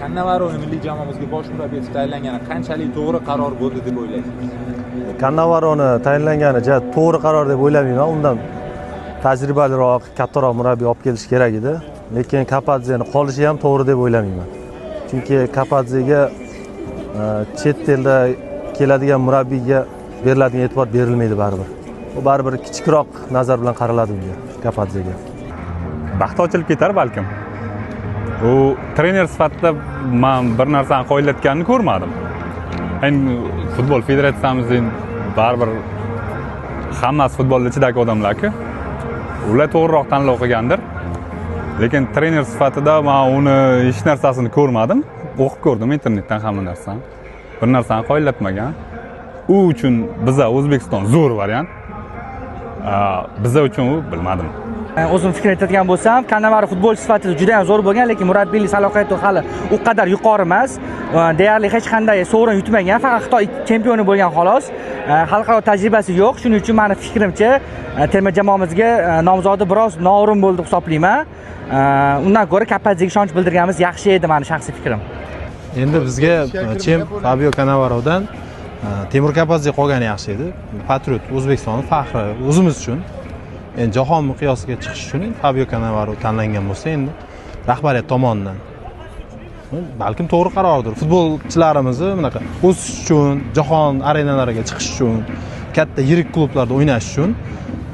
Kannavaroni milliy jamoamizga bosh murabbiy etib tayinlangani qanchalik to'g'ri qaror bo'ldi deb o'ylaysiz? Kannavaroni tayinlangani ja to'g'ri qaror deb o'ylamayman. Undan tajribaliroq, kattaroq murabbiy olib kelish kerak edi. Lekin Kapadzeni qolishi ham to'g'ri deb o'ylamayman. Chunki Kapadzega chet elda keladigan murabbiyga beriladigan e'tibor berilmaydi baribir. U baribir kichikroq nazar bilan qaraladi unga, Kapadzega. Baxti ochilib ketar balkim. U trener sifatida man bir narsani qoyillatganini ko'rmadim. Endi futbol federatsiyamiz endi baribir hammasi futbol ichidagi odamlar-ku. Ular to'g'riroq tanlov qilgandir. Lekin trener sifatida man uni hech narsasini ko'rmadim. O'qib ko'rdim internetdan hamma narsani. Bir narsani qoyillatmagan. U uchun biza O'zbekiston zo'r variant. Biza uchun u bilmadim. O'zim fikr aytadigan bo'lsam, Kannavaro futbolchi sifatida juda ham zo'r bo'lgan, lekin murabbiylik salohiyati hali u qadar yuqori emas. Deyarli hech qanday sovrin yutmagan, faqat Xitoy chempioni bo'lgan xolos. Xalqaro tajribasi yo'q. Shuning uchun meni fikrimcha, terma jamoamizga nomzodi biroz noo'rin bo'ldi deb hisoblayman. Undan ko'ra Kapadzega ishonch bildirganimiz yaxshi edi, meni shaxsiy fikrim. Endi bizga chem Fabio Cannavarodan Temur Kapadze qolgani yaxshi edi. Patriot, O'zbekistonning faxri o'zimiz uchun. Endi jahon miqyosiga chiqish uchun endi Fabio Cannavaro tanlangan bo'lsa, endi rahbariyat tomonidan balkim to'g'ri qarordir. Futbolchilarimizni bunaqa o'sish uchun, jahon arenalariga chiqish uchun, katta yirik klublarda o'ynash uchun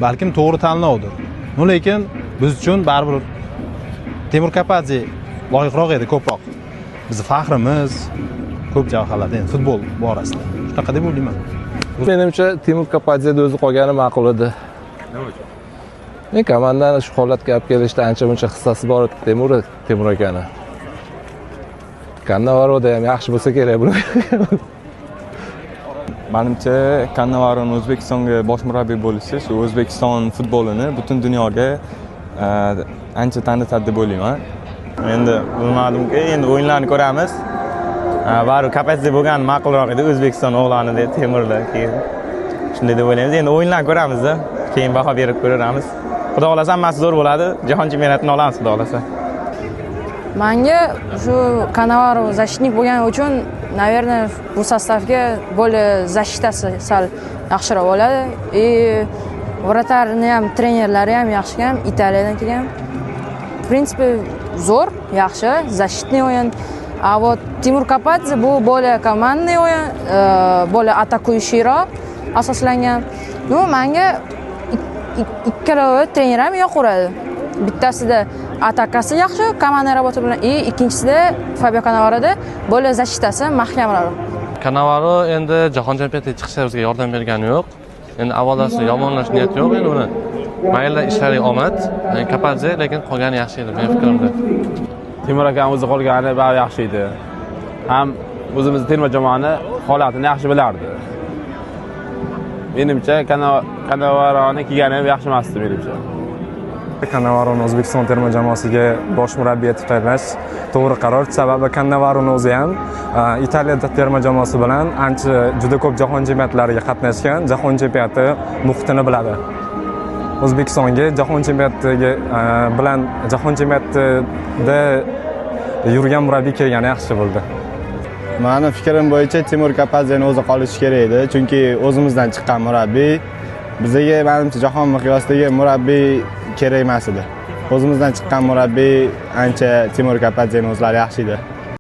balkim to'g'ri tanlovdir. Lekin biz uchun baribir Temur Kapadze loyiqroq edi ko'proq. Bizni faxrimiz ko'p jihatlarda endi futbol borasida. Shunaqa deb o'ylayman. Menimcha Timur Kapadzeni o'zi qolgani ma'qul edi. Nima uchun? Men komandani shu holatga olib kelishda ancha-muncha hissasi bor edi Temur akani. Cannavaroda ham yaxshi bo'lsa kerak buni. Menimcha Cannavaroni O'zbekistonga bosh murabbiy bo'lishi shu O'zbekiston futbolini butun dunyoga ancha tanitadi deb o'ylayman. Endi bilmadimki, endi o'yinlarni ko'ramiz. Baribir Kapadze bo'lgani ma'qulroq edi O'zbekiston o'g'loni deb Temurda keyin. Shunday deb o'ylaymiz. Endi o'yinlarni ko'ramizda, keyin baho berib ko'ramiz. Xudo xohlasa hammasi zo'r bo'ladi. Jahon chempionatini olamiz xudo xohlasa. Manga shu Cannavaro защитник bo'lgani uchun, наверное, bu состав ga более защита si sal yaxshiroq bo'ladi. И вратарь ni ham trenerlari ham yaxshi ekan, Italiyadan kelgan. В принципе, zo'r, yaxshi, защитный o'yin. А вот Timur Kapadze bu более командный o'yin, более атакующий roq asoslangan. Ну, manga ikkalovi trener ham yoqaveradi. Bittasida atakasi yaxshi, команда работа bilan, и ikkinchisida Fabio Cannavaroda более защита si mahkamroq. Cannavaro endi jahon chempionatiga chiqishda bizga yordam bergani yo'q. Endi avvalasi yomonlash niyati yo'q endi uni. Mayli, ishlariga omad. Kapadze lekin qolgani yaxshi edi meni fikrimda. Timur akam o'zi qolgani baribir yaxshi edi. Ham o'zimizni terma jamoani holatini yaxshi bilardi. Menimcha Cannavaroni kelgani ham yaxshi emasdi menimcha. Cannavaroni O'zbekiston terma jamoasiga bosh murabbiy etib tayinlash to'g'ri qaror. Sababi Cannavaroni o'zi ham Italiya terma jamoasi bilan ancha juda ko'p jahon chempionatlariga qatnashgan, jahon chempionati muhitini biladi. O'zbekistonga jahon chempionatiga bilan jahon chempionatida yurgan murabbiy kelgani yaxshi bo'ldi. Mani fikrim bo'yicha Timur Kapadzeni o'zi qolishi kerak edi, chunki o'zimizdan chiqqan murabbiy. Bizga menimcha jahon miqyosidagi murabbiy kerak emas edi. O'zimizdan chiqqan murabbiy ancha Timur Kapadzeni o'zlari yaxshi edi.